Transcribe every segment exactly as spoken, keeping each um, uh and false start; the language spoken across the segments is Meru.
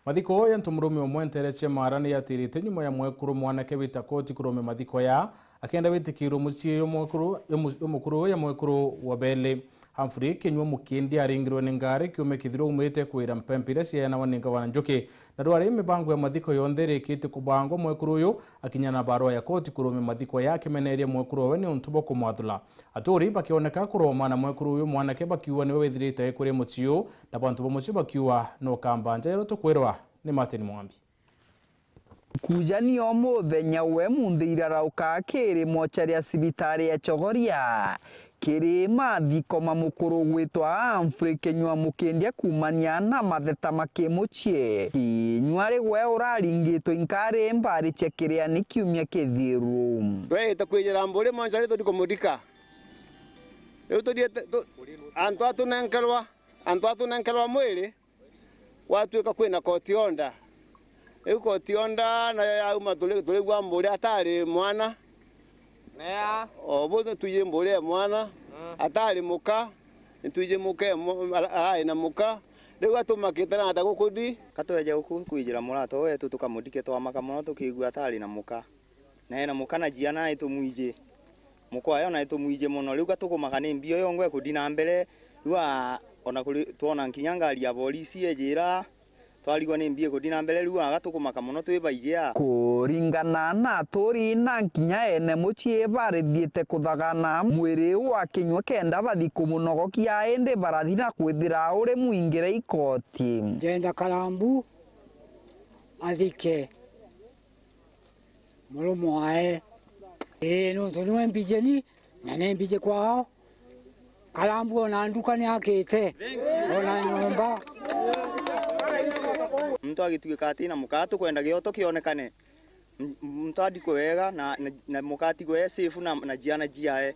Mathiko ya ntu murume umwe nteere cia Mara ni yatirite nyuma ya mwekuru mwanake wita koti kurumia mathiko ya, akenda witikirwe mucii yo mwekuru, yo mu-, yo mukuru ya mwekuru wa Bele. Humphrey Kinyua Mukindi aringirwe ni ngari kiume kithiru aumite kwira mpempe iria ciaeanagwa ni Ngavana Njuki. Na rwari mibango ya mathiko yonthe irikite kubangwa, mwekuru uyu akinya na barua ya koti kurumia mathiko ya akimeneria mwekuru owe ni untu bwa kumwathula. Aturi bakioneka kuroma na mwekuru uyu mwanake bakiuga niwe withirite kuri mucii uu, na bantu ba mucii bakiuga no kamba nja iria tukwirwa ni Martin Mwangi. Kujani o muthenya we munthi irarauka kiri mochari ya cibitari ya Chogoria, kiri mathiko ma mukuru gwitwa Humphrey Kinyua Mukindia kumania na matheta ma kimucii. Kinyua ri gwe uraringitwe inkari mbari cia kiriani kiumia kithiru. Twete kwijira mburi mochari tuthi kumudika. Riu tuthiete tu-, antu atunenkerwa, antu atunenkerwa mwiri, gwatuika kwina court order. Riu court order nayo yauma, turi-, turigua mburi atari mwana. Nea. O bu twiji mburi e mwana, mm, atari muka, nitwiji muka e mu-, ara-, arari na muka. Riu atumakite na ata gukuthi? Ka tweje guku kwijira murata wetu tukamudike, twamaka mono tukigua atari na muka. Na ena muka na ciana na itumwiji. Mukwayo na itumwiji mono. Riu gatukumaka ni mbio yongwe kuthi na mbere. Riu a-, ona kuri, twona nkinya ngari ya polisi ejira, twarigwa ni mbio kuthi na mbere. Riu a gatukumaka mono twi baigia. Kuringana na aturi na nkinya ene mucii barithiite kuthagana mwiri wa Kinyua kenda bathi kumunogokia, indi barathi na kwithira uri mwingire ikoti. Njenda Karambu athike murume wae. Ii, nontu niwe mbijeni, na ni mbiji kwao. Karambu ona nduka ni akite, ona nyomba. Muntu agituika ati na muka, tukwenda gioto kionekane. M-, muntu athikwe wega na, na, na muka atigwe e safe na, na ciana ciae.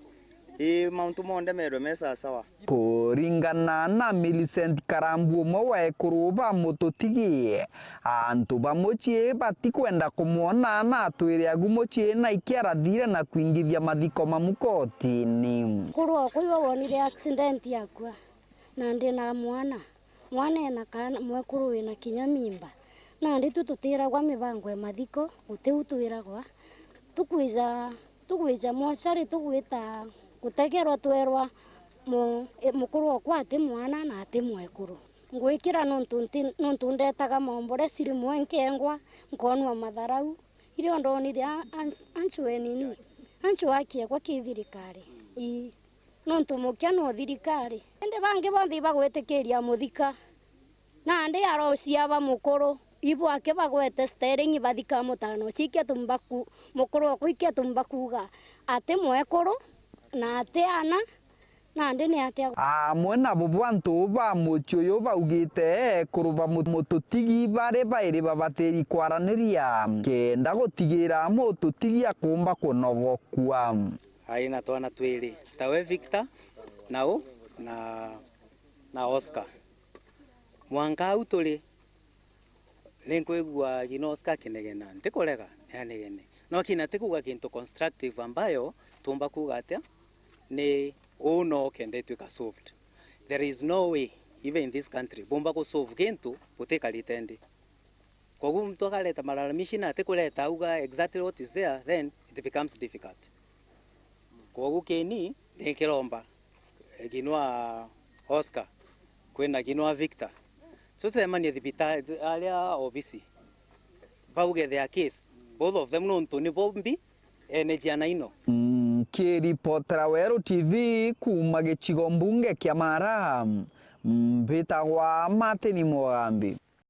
Ii, mauntu monthe merwe me sawasawa. Kuringana na Millicent Karambu, umwe wa ekuru ba Mututigi, antu ba mucii batikwenda kumwona na atwire agu mucii na ikiarathire na kwingithia mathiko mamu kotini. Mukuru okwa iwe wonire accident yakwa, na ndi na mwana. Mwana ena kaana, mwekuru wina kinya mimba. Nandi tu tutiragwa mibango ya mathiko, gutiu twiragwa. Tukwija, tukwija mochari, tugwita gutegerwa, twerwa mu-, e, mukuru okwa ati mwana na ati mwekuru. Ngwikira nontu nti-, nontu ndetaga mombore ciri mwe nkengwa, nkonwa matharau. Irio ndonire a-, an-, anchwe nini? Anchwe akiekwa ki thirikari. Ii. Nontu mukia no thirikari. Indi bangi bonthe ibagwitikiria muthika. Nandi arociaba mukuru, ibo aki bagwete steering ibathika mutano. Cikia tumba ku-, mukuru okwa ikia tumba kuuga ati mwekuru na ati ana, nandi ni atia? Amwe nabo bo antu ba mucii uyu baugite ekuru ba mu-, Mututigi bari bairi babatiri kwaraniria kenda gutigira Mututigi akumba kunogokua. Ari na twana twiri, tawe Victor na u, na, na Oscar. Mwanka au turi, ni nkwigua kina Oscar akinegena, ntikurega, ni anegene. No kina tikuuga kintu constructive ambayo tuumba kuuga atia, ni uu no kenda itwika solved. There is no way, even in this country, buumba ku solve kintu butikarite nthi. Koguo muntu akareta malalamishi na atikureta auga exactly what is there, then it becomes difficult. Koguo kini nikiromba, eh, kinwa Oscar, kwina kinwa Victor. So tucemanie thibitari, aria obisi. Bauge their case. Both of them nontu ni bombi ene ciana ino. Nkiripotera Weru T V kuuma gicigo mbunge kia Mara, mbitagwa Martin Mugambi.